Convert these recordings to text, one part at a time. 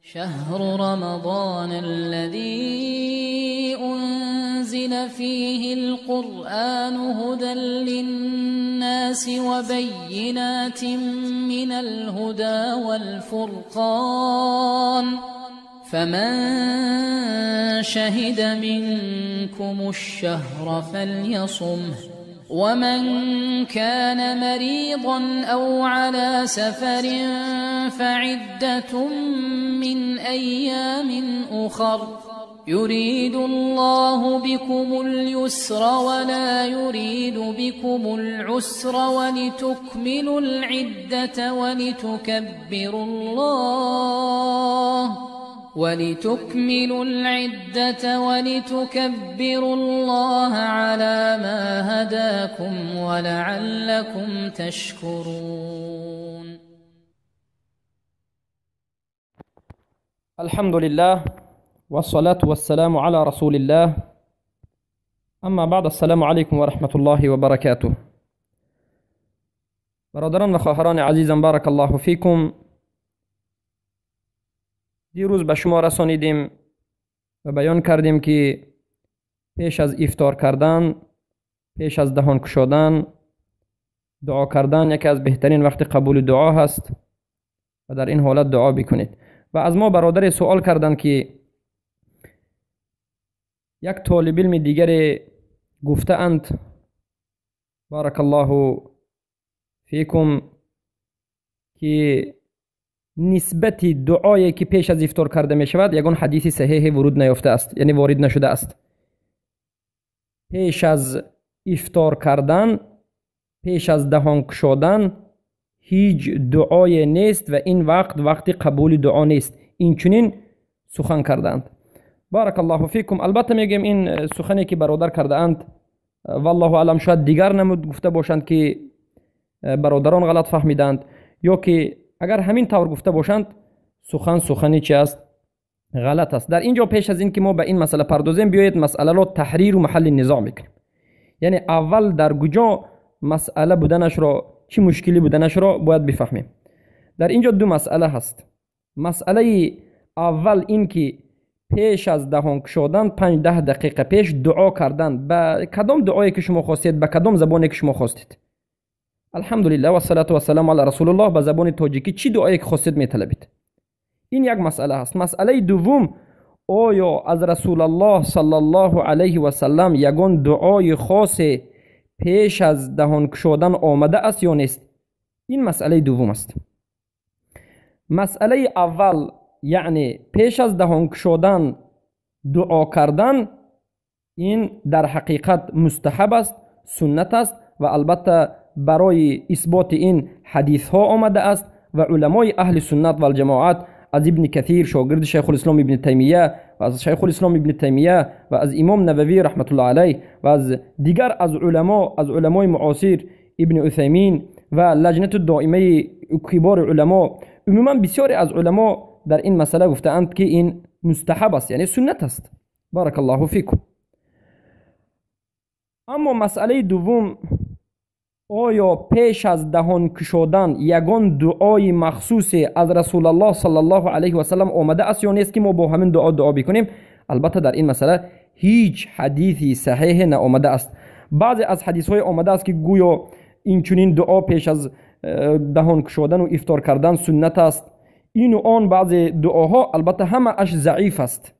شهر رمضان الذي أنزل فيه القرآن هدى للناس وبينات من الهدى والفرقان فمن شهد منكم الشهر فليصمه ومن كان مريضا أو على سفر فعدة من أيام أخر يريد الله بكم اليسر ولا يريد بكم العسر ولتكملوا العدة ولتكبروا الله على ما هداكم ولعلكم تشكرون. الحمد لله والصلاة والسلام على رسول الله، اما بعد، السلام علیکم و رحمت الله و برکاته. برادران و خواهران عزیزم، بارک الله فیکم. دیروز به شما رسانیدیم و بیان کردیم که پیش از افطار کردن، پیش از دهان کشادن، دعا کردن یکی از بهترین وقت قبول دعا هست و در این حالت دعا بکنید. و از ما برادر سوال کردند که یک طالب علم دیگر گفته اند، بارک الله فیکم، که نسبت دعایی که پیش از افطار کرده می شود یگان حدیث صحیح ورود نیافته است، یعنی وارد نشده است. پیش از افطار کردن، پیش از دهان کشادن هیچ دعای نیست و این وقت وقت قبول دعا نیست. این چنین سخن کردند. بارک الله فیکم. البته میگم این سخنی که برادر کرده اند، والله اعلم، شاید دیگر نمود گفته باشند که برادران غلط فهمیدند، یا که اگر همین طور گفته باشند سخن سخنی چی است؟ غلط است. در اینجا پیش از این که ما به این مسئله پردازیم، بیایید مسئله را تحریر و محل نزاع میکنیم. یعنی اول در کجا مسئله بودنش را، چی مشکلی بودنش را باید بفهمیم. در اینجا دو مسئله هست. مسئله اول این که پیش از دهان کشادن 5-10 دقیقه پیش دعا کردن، به کدام دعایی که شما خواستید، به کدام زبانی که شما خواستید. الحمدلله و الصلاة و السلام علی رسول الله، به زبان تاجیکی چی دعایی که خواستید میطلبید. این یک مسئله هست. مسئله دوم، آیا از رسول الله صلی الله علیه و سلم یگان دعای خاص پیش از دهان کشادن آمده است یا نیست؟ این مسئله دوم است. مسئله اول یعنی پیش از دهان کشادن دعا کردن، این در حقیقت مستحب است، سنت است و البته برای اثبات این حدیث ها آمده است و علمای اهل سنت و الجماعت از ابن کثیر شاگرد شیخ الاسلام ابن تیمیه و از شیخ الاسلام ابن تیمیه و از امام نووی رحمت الله علیه و از دیگر از علما، از علمای معاصر ابن عثیمین و لجنت دائمه کبار علما، عموما بسیاری از علما در این مسئله گفتند که این مستحب است، یعنی سنت است. بارک الله فیکم. اما مسئله دوم، آیا پیش از دهان کشادن یگان دعای مخصوص از رسول الله صلی الله علیه و سلم آمده است یا نیست که ما با همین دعا دعا بکنیم؟ البته در این مسئله هیچ حدیثی صحیح نآمده است. بعضی از حدیث های آمده است که گویا این چنین دعا پیش از دهان کشادن و افطار کردن سنت است، این و آن بعضی دعاها، البته همه اش ضعیف است.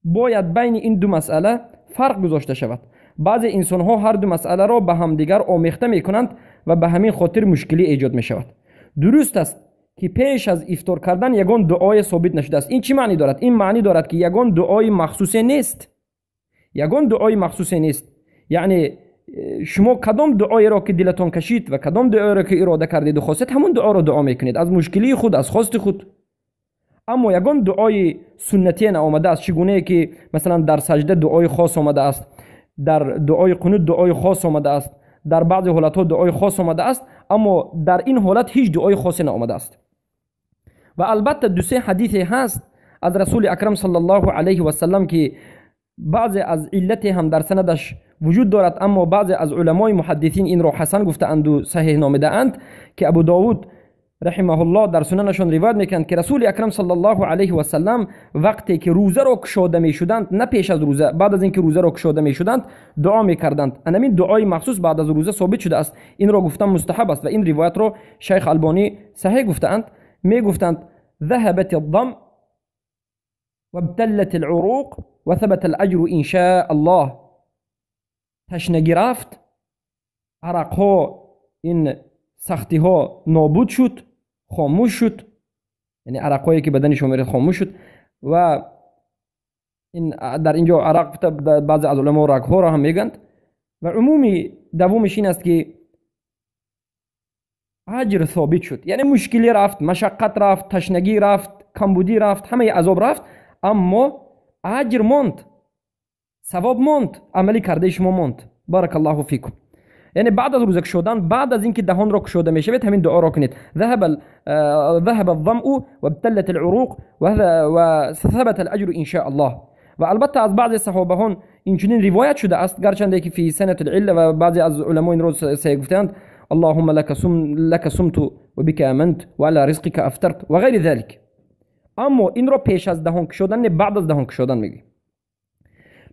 باید بین این دو مسئله فرق گذاشته شود. بعضی انسان ها هر دو مسئله را به همدیگر آمیخته میکنند و به همین خاطر مشکلی ایجاد می شود. درست است که پیش از افطار کردن یگان دعای ثابت نشده است. این چی معنی دارد؟ این معنی دارد که یگان دعای مخصوص نیست. یگان دعای مخصوص نیست. یعنی شما کدام دعایی را که دلتان کشید و کدام دعایی را که اراده کردید و خواستید، همون دعا را دعا میکنید، از مشکلی خود، از خواست خود. اما یگان دعای سنتی نآمده است، چگونه که مثلا در سجده دعای خاص آمده است، در دعای قنوت دعای خاص آمده است، در بعضی حالتها دعای خاص آمده است، اما در این حالت هیچ دعای خاصی نآمده است. و البته دو سه حدیثی هست از رسول اکرم صلی الله علیه و سلم که بعضی از علت هم در سندش وجود دارد، اما بعضی از علمای محدثین این را حسن گفتند و صحیح نامیده اند، که ابو داود رحمه الله در سننشان روایت میکنند که رسول اکرم صلی الله علیه و سلم وقتی که روزه را کشاده میشدند، نه پیش از روزه، بعد از اینکه روزه را کشاده میشدند دعا میکردند. همین دعای مخصوص بعد از روزه ثابت شده است. این را گفتن مستحب است و این روایت را شیخ البانی صحیح گفتند. میگفتند ذهبت الظمأ وابتلت العروق وثبت الاجر ان شاء الله. تشنگی رفت، عرقها این سختی ها نابود شد، خاموش شد، یعنی عرقهایی که بدن شما میره خاموش شد. و این در اینجا عرق بعضی از علما رگ‌ها را هم میگند. و عمومی دومش این است که اجر ثابت شد، یعنی مشکلی رفت، مشقت رفت، تشنگی رفت، کمبودی رفت، همه عذاب رفت، اما اجر ماند، ثواب ماند، عملی کرده شما ماند. بارک الله فیکم. یعنی بعد از روزه کشودن، بعد از اینکه دهان را کشوده میشود، همین دعا را کنید. ذهب الظمأ وابتلت العروق وثبت الاجر ان شاء الله. و البته از بعضی صحابه هان این چنین روایت شده است، گرچنده که فی سنة العله و بعضی از علما این را صحیح گفتند، اللهم لك صمت وبك آمنت وعلى رزقك افطرت و غیر ذلك. اما این را پیش از دهان کشودن نه، بعد از دهان کشودن میگی.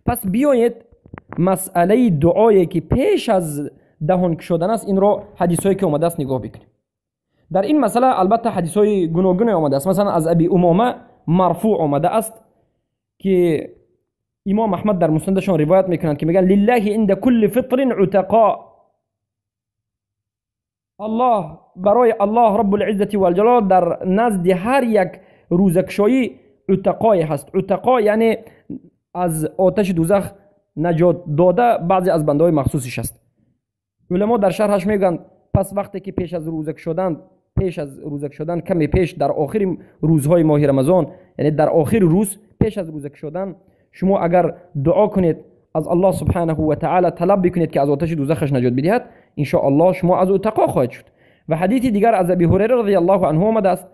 پس بیایید مسئله دعایی که پیش از دهان کشودن است، این را حدیث هایی که اومده است نگاه بکنیم. در این مسئله البته حدیث های گوناگون آمده است. مثلا از ابی امامه مرفوع آمده است که امام احمد در مسندشان روایت میکنند که میگن لله عند كل فطر عتقاء. الله، برای الله رب العزة والجلال در نزد هر یک روزکشایی عتقای هست. عتقا یعنی از آتش دوزخ نجات داده بعضی از بندهای مخصوصش است. علما در شرحش میگن پس وقتی که پیش از روزک شدن، کمی پیش، در آخر روزهای ماه رمضان، یعنی در آخر روز پیش از روزک شدن، شما اگر دعا کنید از الله سبحانه و تعالی طلب بکنید که از آتش دوزخش نجات بدهد، ان شاء الله شما از عتقا خواهید شد. و حدیث دیگر از ابی هریره رضی الله عنه آمده است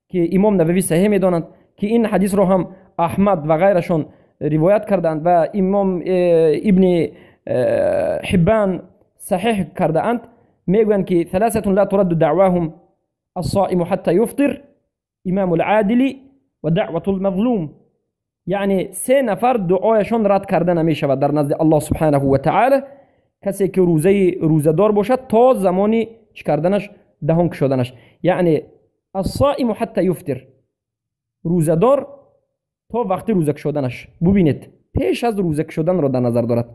که امام نووی صحیح میدانند که این حدیث را هم احمد و غیرشان روایت کردند و امام ابن حبان صحیح کرده اند. میگویند که ثلاثة لا ترد دعواهم الصائم حتى يفطر، امام العادل و دعوة المظلوم. یعنی سه نفر دعایشان رد کرده نمیشود در نزد الله سبحانه و تعالی، کسی که روزه دار باشد تا زمانی چی کردنش، دهان کشادنش. یعنی الصائم حتى يفطر، روزه‌دار تا وقتی روزه کشادنش. ببینید پیش از روزه کشادن را در نظر دارد.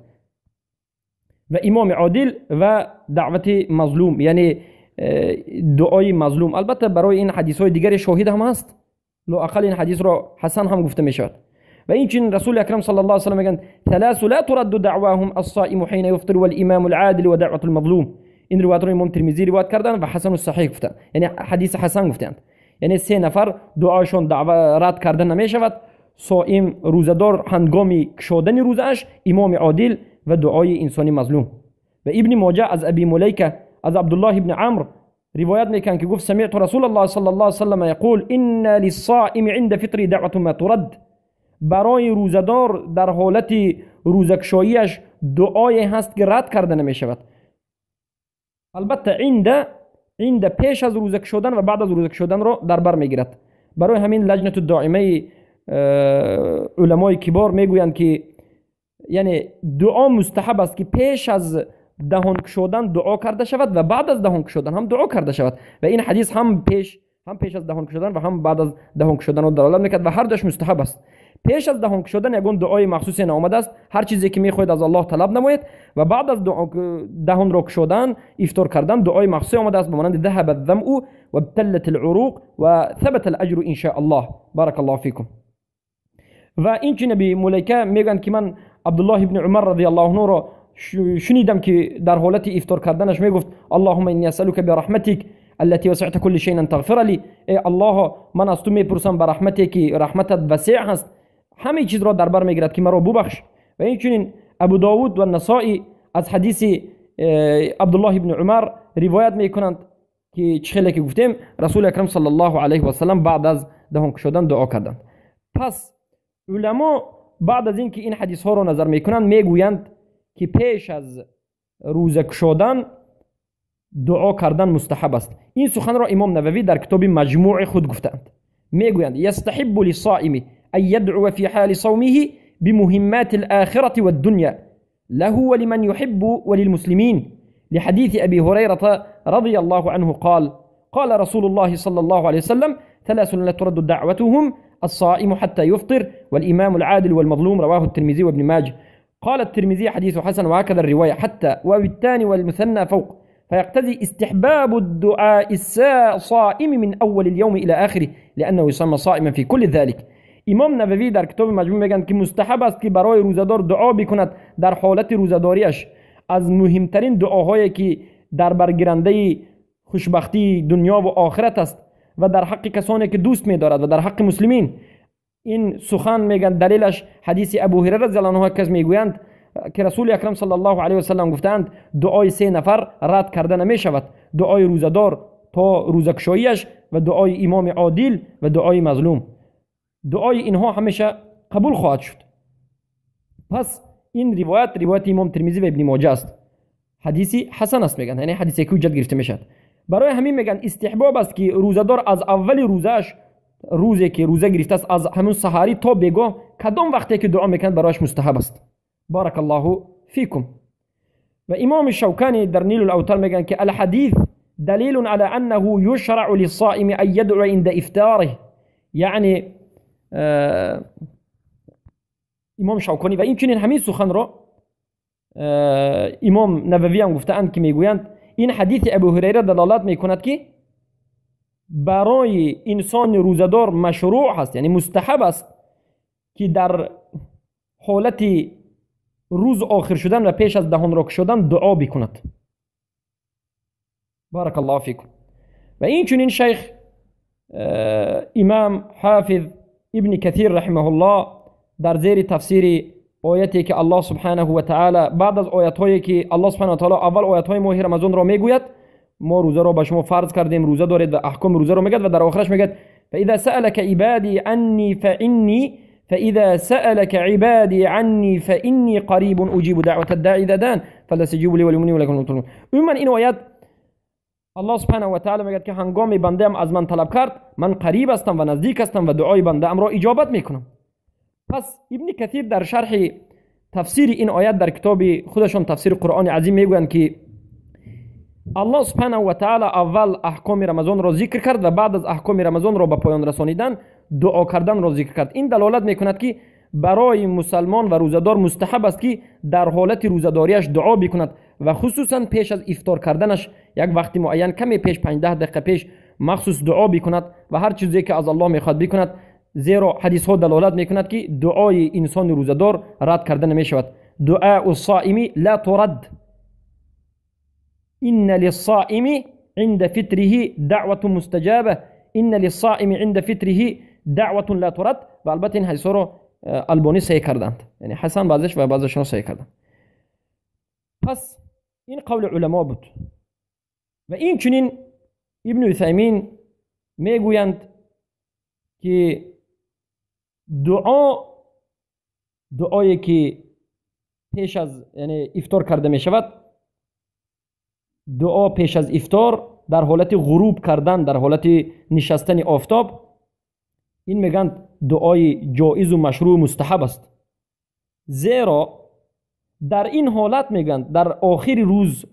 و امام عادل و دعوت مظلوم، یعنی دعای مظلوم. البته برای این حدیث های دیگر شاهد هم هست، لااقل این حدیث را حسن هم گفته می شود. و این چنین رسول اکرم صلی الله علیه و سلم میگن ثلاث لا ترد دعواهم الصائم حين يفطر والامام العادل ودعوة المظلوم. این روایت را امام ترمذی روایت کردن و حسن و صحیح گفتن، یعنی حدیث حسن گفتند. یعنی سه نفر دعایشان دعوا رد کردن نمی شود، صائم روزه‌دار هنگامی کشادن روزه‌اش، امام عادل و دعای انسانی مظلوم. و ابن ماجه از ابی ملیکه از عبدالله ابن عمرو روایت میکن که گفت سمعت رسول الله صلی الله علیه و سلم یقول ان للصائم عند فطر دعوة ما ترد. برای روزه‌دار در حالت روزکشاییش دعای هست که رد کرده نمی شود. البته عند پیش از روزک شدن و بعد از روزک شدن را در بر میگیرد. برای همین لجنة الدائمه علمای کبار میگویند که یعنی دعا مستحب است که پیش از دهان کشودن دعا کرده شود و بعد از دهان کشودن هم دعا کرده شود. و این حدیث هم پیش از دهان کشودن و هم بعد از دهان کشودن را دلالت میکرد و هر دوش مستحب است. پیش از دهان کشودن یگون دعای مخصوصی نآمده است، هر چیزی که میخواهید از الله طلب نمایید. و بعد از دهان را کشودن، افطار کردن، دعای مخصوصی آمده است به مانند ذهب الظمأ وابتلت العروق و ثبت الاجر ان شاء الله. بارک الله فیکم. و این چنین ابی ملیکه میگن که من عبدالله ابن عمر رضی الله عنه را شنیدم که در حالت افطار کردنش میگفت اللهم انی اسألک برحمتک التي وسعت كل شيء ان تغفر لي. ای الله، من از تو میپرسم به رحمتی که رحمتت وسیع هست، همه چیز را در بر میگیرد که مرا ببخش. و این چنین ابو داود و نسائی از حدیث عبدالله ابن عمر روایت میکنند که چه خیلی که گفتیم رسول اکرم صلی الله علیه و سلم بعد از دهان کشودن دعا کردند. پس علما بعد از اینکه این حدیث ها را نظر میکنند میگویند که پیش از روزه کشودن дуо кардан мустаҳаб аст. Ин суханро имом Нававӣ дар китоби Маҷмӯи худ гуфтаанд. Мегӯянд: يستحب للصائم أن يدعو في حال صومه بمهمات الآخرة والدنيا له ولمن يحب وللمسلمين، لحديث أبي هريرة رضي الله عنه قال: قال رسول الله صلى الله عليه وسلم: ثلاث لا ترد دعوتهم: الصائم حتى يفطر، والإمام العادل، والمظلوم. رواه الترمذي وابن ماجه. قال الترمذي: حديث حسن. وهكذا الرواية حتى وبالثاني والمثنى فوق، فيقتضي استحباب الدعاء الصائم من أول اليوم إلى آخره، لأنه يسمى صائما في كل ذلك. امام نووی در کتاب مجموع میگن که مستحب است که برای روزه‌دار دعا بکند در حالت روزه‌داریش، از مهمترین دعاهایی که در برگیرنده خوشبختی دنیا و آخرت است و در حق کسانی که دوست می‌دارد و در حق مسلمین. این سخن میگن دلیلش حدیث ابو هریره رضی الله عنه کس میگویند که رسول اکرم صلی الله علیه و سلم گفتند: دعای سه نفر رد کرده نمیشود: دعای روزه‌دار تا روزکشاییش، و دعای امام عادل، و دعای مظلوم. دعای اینها همیشه قبول خواهد شد. پس این روایت روایت امام ترمذی و ابن ماجه است، حدیثی حسن است میگن، یعنی حدیثی که حجت گرفته میشد. برای همین میگن استحباب است که روزه‌دار از اول روزش، روزی که روزه گرفته است، از همون سحری تا بگاه کدام وقتی که دعا میکند برایش مستحب است. بارک الله فیکم. و امام شوکانی در نیل الاوتار میگن که الحدیث دلیل على انه یشرع للصائم ان يدعو عند افطاره. یعنی امام شوکانی و این چنین همین سخن را امام نووی هم گفتند که میگویند این حدیث ابو هریره دلالت میکند که برای انسان روزه‌دار مشروع هست، یعنی مستحب است که در حالت روز آخر شدن و پیش از دهان را شدن دعا بکند. بارک الله فیکم. و این چنین شیخ امام حافظ ابن کثیر رحمه الله در زیر تفسیر آیتی که الله سبحانه و تعالی بعد از آیت هایی که الله سبحانه و تعالی اول آیت های ماه رمضان را میگوید، ما روزه را به شما فرض کردیم، روزه دارید و احکام روزه را میگد، و در آخرش میگد فاذا سألك عبادی عني فإني فإذا سألك عبادي عني فإني قريب أجيب دعوة الداعي إذا دعان فليستجيبوا لي وليؤمنوا لعلهم يرشدون. عموما این آیت الله سبحانه و تعالی میگه که هنگامی بنده ام از من طلب کرد من قریب هستم و نزدیک هستم و دعای بنده ام را اجابت میکنم. پس ابن کثیر در شرح تفسیر این آیت در کتاب خودشون تفسیر قرآن عظیم میگویند که الله سبحانه و تعالی اول احکام رمضان را ذکر کرد و بعد از احکام رمضان را به پایان رسانیدن دعا کردن را ذکر کرد. این دلالت میکند که برای مسلمان و روزه‌دار مستحب است که در حالت روزه‌داریش دعا بکند و خصوصا پیش از افطار کردنش یک وقت معین کمی پیش 5-10 دقیقه پیش مخصوص دعا بکند و هر چیزی که از الله میخواد بکند، زیرا حدیث ها دلالت میکند که دعای انسان روزه‌دار رد کرده نمیشود. دعاء الصائم لا ترد، ان للصائم عند فطره دعوة مستجابة، ان للصائم عند فطره دعوة لا ترد. و البته این حدیث ها رو البانی صحیح کردند، یعنی حسن بعضش و بعضشون صحیح کردند. پس این قول علما بود. و این چنین ابن عثیمین میگویند که دعایی که پیش از یعنی افطار کرده می شود، دعا پیش از افطار در حالت غروب کردن، در حالت نشستن آفتاب، این میگن دعای جایز و مشروع و مستحب است، زیرا در این حالت میگن در آخر روز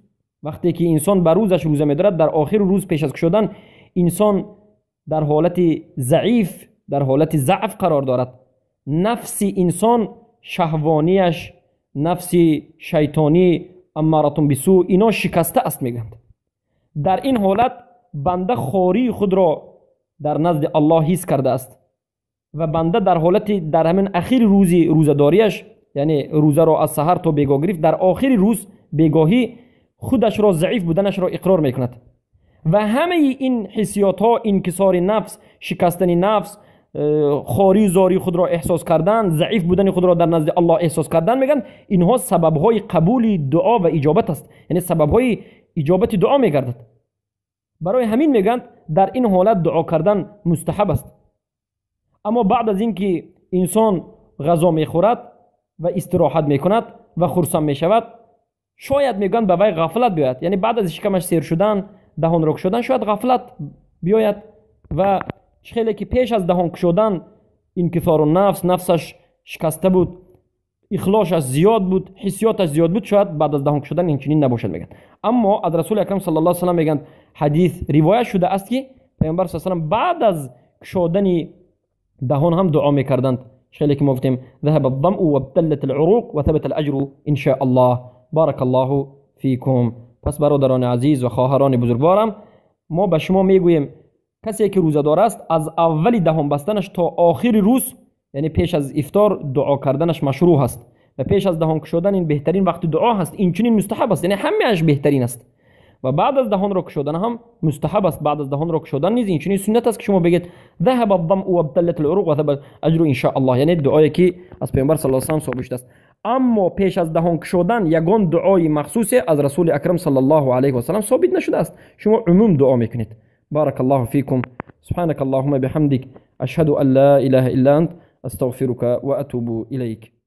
وقتی که انسان بر روزش روزه میدارد، در آخر روز پیش از شدن انسان در حالت ضعیف، در حالت ضعف قرار دارد. نفس انسان شهوانیش، نفس شیطانی، امارتون بسو، اینا شکسته است میگند. در این حالت بنده خواری خود را در نزد الله حس کرده است و بنده در حالت در همین اخیر روزی روزه‌داریش، یعنی روزه را از سحر تا بیگاه گرفت، در آخر روز بیگاهی خودش را ضعیف بودنش را اقرار میکند و همه این حسیات ها، انکسار نفس، شکستن نفس، خواری زاری خود را احساس کردن، ضعیف بودن خود را در نزد الله احساس کردن، میگن اینها سبب های قبول دعا و اجابت است، یعنی سبب های اجابت دعا میگردد. برای همین میگن در این حالت دعا کردن مستحب است. اما بعد از اینکه انسان غذا میخورد و استراحت میکند و خرسند میشود، Шояд мегӯянд ба вай ғафлат биёяд, яъне баъд аз шикамаш сер шудан, даҳонро кушодан, шояд ғафлат биёяд ва чӣ хеле ки пеш аз даҳон кушодан инкисору нафс, нафсаш шикаста буд, ихлосаш зиёд буд, ҳиссиёташ зиёд буд, шояд баъд аз даҳон кушодан инчунин набошад, мегӯянд. Аммо аз Расули Акрам саллаллоҳу алайҳи васаллам мегӯянд, ҳадис ривоят шуда аст, ки Паёмбар саллаллоҳу алайҳи васаллам баъд аз кушодани даҳон ҳам дуо мекарданд. Хеле ки мо гуфтем: ذهب الظمأ وابتلت العروق وثبت الأجر إن شاء الله. بارك الله فيكم. Пас бародарони азиз ва хоҳарони бузургворам, мо ба шумо мегӯем, касе ки рӯзадор аст, аз аввали даҳон бастанаш то охири рӯз, яъне пеш аз ифтор, дуо карданаш машрӯъ ҳаст ва пеш аз даҳон кушодан ин беҳтарин вақти дуо ҳаст, инчунин мустаҳаб аст, яъне ҳамааш беҳтарин аст. Ва баъд аз даҳонро кушодан ҳам мустаҳаб аст. Баъд аз даҳонро кушодан низ инчунин суннат аст, ки шумо бигӯед: ذهب الظمأ وابتلت العروق وثبت الأجر إن شاء الله, яъне дуое ки аз Паёмбар саллаллоҳу алайҳи васаллам собит шудааст. Аммо пеш аз даҳон кушодан ягон дуои махсусе аз Расули Акрам саллаллоҳу алайҳи васаллам собит нашудааст. Шумо умум дуо мекунед. بارك الله فيكم. سبحانك اللهم بحمدك، أشهد أن لا إله إلا أنت، أستغفرك وأتوب إليك.